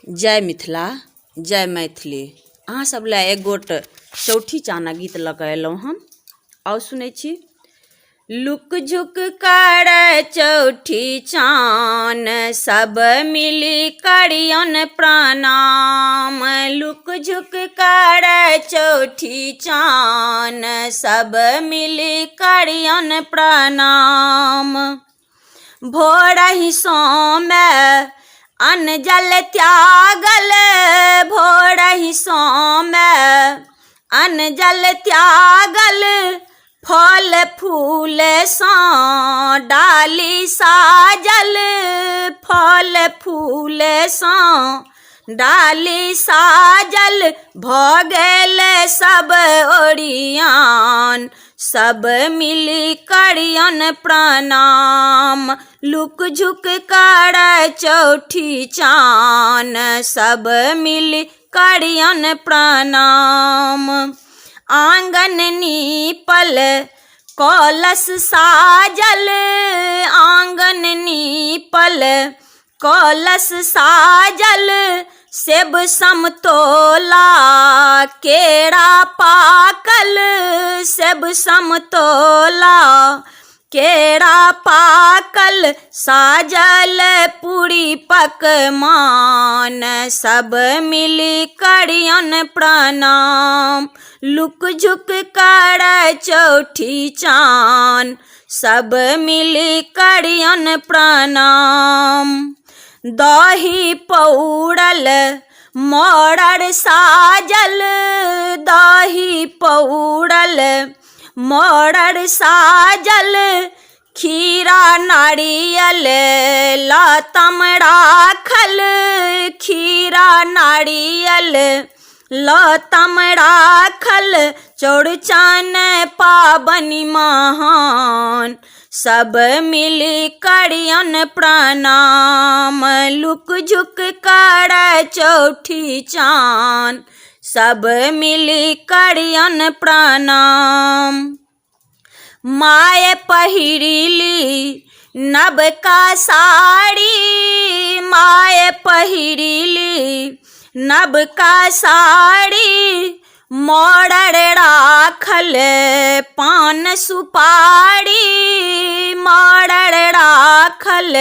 जय मिथिला जय मैथिली। अहाँ सब लए एक गोट चौठी चानक गीत लऽ कऽ एलहुँ हन। आउ सुनै छी। लुक झुक कर चौठी चान, सब मिली करियन प्रणाम। लुक झुक कर चौठी चान, सब मिली करियन प्रणाम। भोरहि सोमे अन्न जल त्यागल, भोरहि सोमे अन्न जल त्यागल, फल फूल सँ डाली साजल, फल फूल सँ डाली साजल, भऽ गेल सब ओरियान, सब मिलि करियन प्रणाम। लुक झुक कर चौठी चान, सब मिलि करियन प्रणाम। आंगन नीपल कलश साजल, आंगन नीपल कलश साजल, सेब समतोला केरा पाकल, सेब समतोला केरा पाकल, साजल पूरी पकमान, सब मिली करियन प्रणाम। लुक झुक कर चौठी चान, सब मिली करियन प्रणाम। दही पौड़ल मरर साजल, दही पौड़ल मरर साजल, खीरा नारियल लतम राखल, खीरा नारियल लतम राखल, चौड़चन पाबनि महान, सब मिलि करियन प्रणाम। लुक झुक कर चौठी चान, सब मिलि करियन प्रणाम। माय पहिरिली नबका साड़ी, माय पहिरिली नबका साड़ी, मरर राखल पान सुपारी, मरर राखल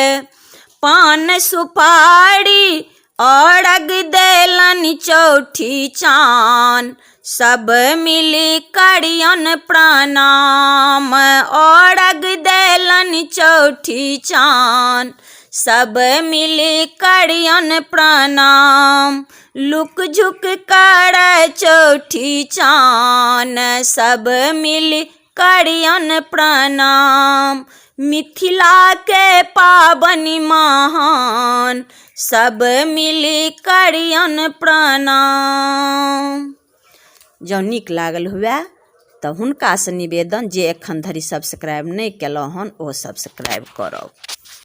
पान सुपारी, अर्घ देलनि चौठी चान, सब मिलि करियन प्रणाम। अर्घ देलनि चौठी चान, सब मिलि करियन प्रणाम। लुक झुक कर चौठी चान, सब मिलि करियन प्रणाम। मिथिला के पाबनि महान, सब मिलि करियन प्रणाम। जँ नीक लागल हुए तऽ हुनकासँ निवेदन जे एखन धरि सब्सक्राइब नहि केलहुँ हन ओ सब्सक्राइब करब।